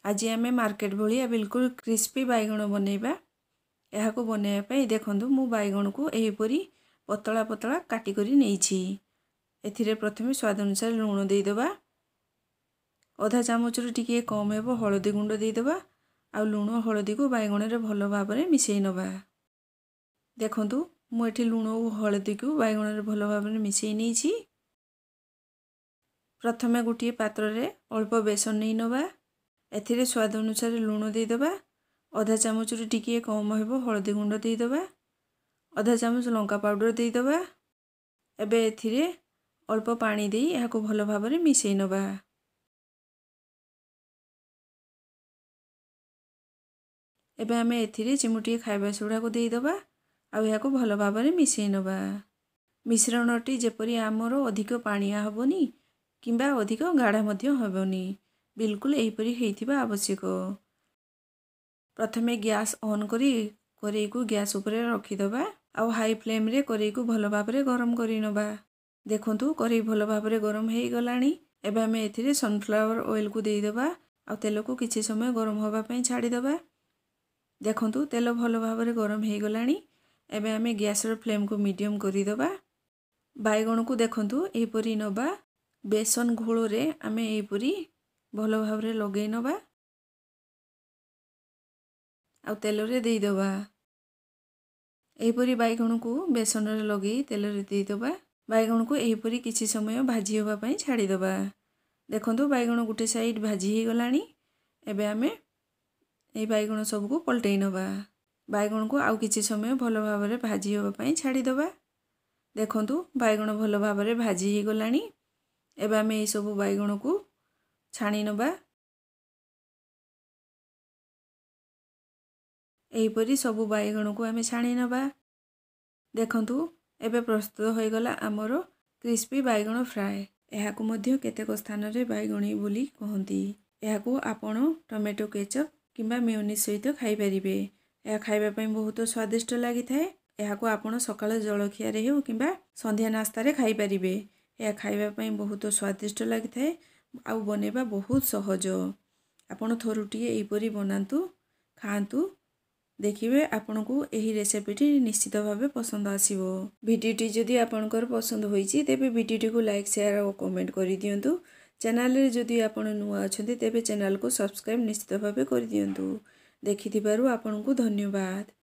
ଆଜି ଆମେ ମାର୍କେଟ ଭଳିଆ ବିଲକୁଲ କ୍ରିସ୍ପି ବାଇଗଣ ବନେଇବା। ଏହାକୁ ବନେଇବା ପାଇଁ ଦେଖନ୍ତୁ, ମୁଁ ବାଇଗଣକୁ ଏହିପରି ପତଳା ପତଳା କାଟି କରି ନେଇଛି। ଏଥିରେ ପ୍ରଥମେ ସ୍ୱାଦ ଅନୁସାରେ ଲୁଣ ଦେଇଦେବା, ଅଧା ଚାମଚରୁ ଟିକିଏ କମ୍ ହେବ ହଳଦୀ ଗୁଣ୍ଡ ଦେଇଦେବା ଆଉ ଲୁଣ ହଳଦୀକୁ ବାଇଗଣରେ ଭଲ ଭାବରେ ମିଶାଇ ନେବା। ଦେଖନ୍ତୁ, ମୁଁ ଏଠି ଲୁଣ ଓ ହଳଦୀକୁ ବାଇଗଣରେ ଭଲ ଭାବରେ ମିଶାଇ ନେଇଛି। ପ୍ରଥମେ ଗୋଟିଏ ପାତ୍ରରେ ଅଳ୍ପ ବେସନ ନେଇ ନେବା। ଏଥିରେ ସ୍ୱାଦ ଅନୁସାରେ ଲୁଣ ଦେଇଦେବା, ଅଧା ଚାମଚରୁ ଟିକିଏ କମ୍ ହେବ ହଳଦୀ ଗୁଣ୍ଡ ଦେଇଦେବା, ଅଧା ଚାମଚ ଲଙ୍କା ପାଉଡ଼ର ଦେଇଦେବା। ଏବେ ଏଥିରେ ଅଳ୍ପ ପାଣି ଦେଇ ଏହାକୁ ଭଲ ଭାବରେ ମିଶାଇ ନେବା। ଏବେ ଆମେ ଏଥିରେ ଚିମୁଟିଏ ଖାଇବା ସୋଡ଼ାକୁ ଦେଇଦେବା ଆଉ ଏହାକୁ ଭଲ ଭାବରେ ମିଶାଇ ନେବା। ମିଶ୍ରଣଟି ଯେପରି ଆମର ଅଧିକ ପାଣିଆ ହେବନି କିମ୍ବା ଅଧିକ ଗାଢ଼ା ମଧ୍ୟ ହେବନି, ବିଲକୁଲ ଏହିପରି ହେଇଥିବା ଆବଶ୍ୟକ। ପ୍ରଥମେ ଗ୍ୟାସ୍ ଅନ୍ କରି କରେଇକୁ ଗ୍ୟାସ୍ ଉପରେ ରଖିଦେବା ଆଉ ହାଇ ଫ୍ଲେମ୍ରେ କରେଇକୁ ଭଲ ଭାବରେ ଗରମ କରିନେବା। ଦେଖନ୍ତୁ, କରେଇ ଭଲ ଭାବରେ ଗରମ ହେଇଗଲାଣି। ଏବେ ଆମେ ଏଥିରେ ସନଫ୍ଲାୱାର ଅଏଲ୍କୁ ଦେଇଦେବା ଆଉ ତେଲକୁ କିଛି ସମୟ ଗରମ ହେବା ପାଇଁ ଛାଡ଼ିଦେବା। ଦେଖନ୍ତୁ, ତେଲ ଭଲ ଭାବରେ ଗରମ ହେଇଗଲାଣି। ଏବେ ଆମେ ଗ୍ୟାସ୍ର ଫ୍ଲେମ୍କୁ ମିଡ଼ିୟମ୍ କରିଦେବା। ବାଇଗଣକୁ ଦେଖନ୍ତୁ ଏହିପରି ନେବା, ବେସନ ଘୋଳରେ ଆମେ ଏହିପରି ଭଲ ଭାବରେ ଲଗେଇ ନେବା ଆଉ ତେଲରେ ଦେଇଦେବା। ଏହିପରି ବାଇଗଣକୁ ବେସନରେ ଲଗେଇ ତେଲରେ ଦେଇଦେବା। ବାଇଗଣକୁ ଏହିପରି କିଛି ସମୟ ଭାଜି ହେବା ପାଇଁ ଛାଡ଼ିଦେବା। ଦେଖନ୍ତୁ, ବାଇଗଣ ଗୋଟେ ସାଇଡ଼୍ ଭାଜି ହେଇଗଲାଣି। ଏବେ ଆମେ ଏହି ବାଇଗଣ ସବୁକୁ ପଲଟେଇ ନେବା। ବାଇଗଣକୁ ଆଉ କିଛି ସମୟ ଭଲ ଭାବରେ ଭାଜି ହେବା ପାଇଁ ଛାଡ଼ିଦେବା। ଦେଖନ୍ତୁ, ବାଇଗଣ ଭଲ ଭାବରେ ଭାଜି ହେଇଗଲାଣି। ଏବେ ଆମେ ଏହିସବୁ ବାଇଗଣକୁ ଛାଣି ନେବା। ଏହିପରି ସବୁ ବାଇଗଣକୁ ଆମେ ଛାଣି ନେବା। ଦେଖନ୍ତୁ, ଏବେ ପ୍ରସ୍ତୁତ ହୋଇଗଲା ଆମର କ୍ରିସ୍ପି ବାଇଗଣ ଫ୍ରାଏ। ଏହାକୁ ମଧ୍ୟ କେତେକ ସ୍ଥାନରେ ବାଇଗଣୀ ବୋଲି କହନ୍ତି। ଏହାକୁ ଆପଣ ଟମାଟୋ କେଚପ୍ କିମ୍ବା ମିଓନିଜ୍ ସହିତ ଖାଇପାରିବେ। ଏହା ଖାଇବା ପାଇଁ ବହୁତ ସ୍ୱାଦିଷ୍ଟ ଲାଗିଥାଏ। ଏହାକୁ ଆପଣ ସକାଳ ଜଳଖିଆରେ ହେଉ କିମ୍ବା ସନ୍ଧ୍ୟା ନାସ୍ତାରେ ଖାଇପାରିବେ। ଏହା ଖାଇବା ପାଇଁ ବହୁତ ସ୍ୱାଦିଷ୍ଟ ଲାଗିଥାଏ ଆଉ ବନେଇବା ବହୁତ ସହଜ। ଆପଣ ଥରୁଟିଏ ଏହିପରି ବନାନ୍ତୁ, ଖାଆନ୍ତୁ, ଦେଖିବେ ଆପଣଙ୍କୁ ଏହି ରେସିପିଟି ନିଶ୍ଚିତ ଭାବେ ପସନ୍ଦ ଆସିବ। ଭିଡ଼ିଓଟି ଯଦି ଆପଣଙ୍କର ପସନ୍ଦ ହୋଇଛି, ତେବେ ଭିଡ଼ିଓଟିକୁ ଲାଇକ୍, ସେୟାର ଓ କମେଣ୍ଟ କରିଦିଅନ୍ତୁ। ଚ୍ୟାନେଲରେ ଯଦି ଆପଣ ନୂଆ ଅଛନ୍ତି, ତେବେ ଚ୍ୟାନେଲକୁ ସବସ୍କ୍ରାଇବ୍ ନିଶ୍ଚିତ ଭାବେ କରିଦିଅନ୍ତୁ। ଦେଖିଥିବାରୁ ଆପଣଙ୍କୁ ଧନ୍ୟବାଦ।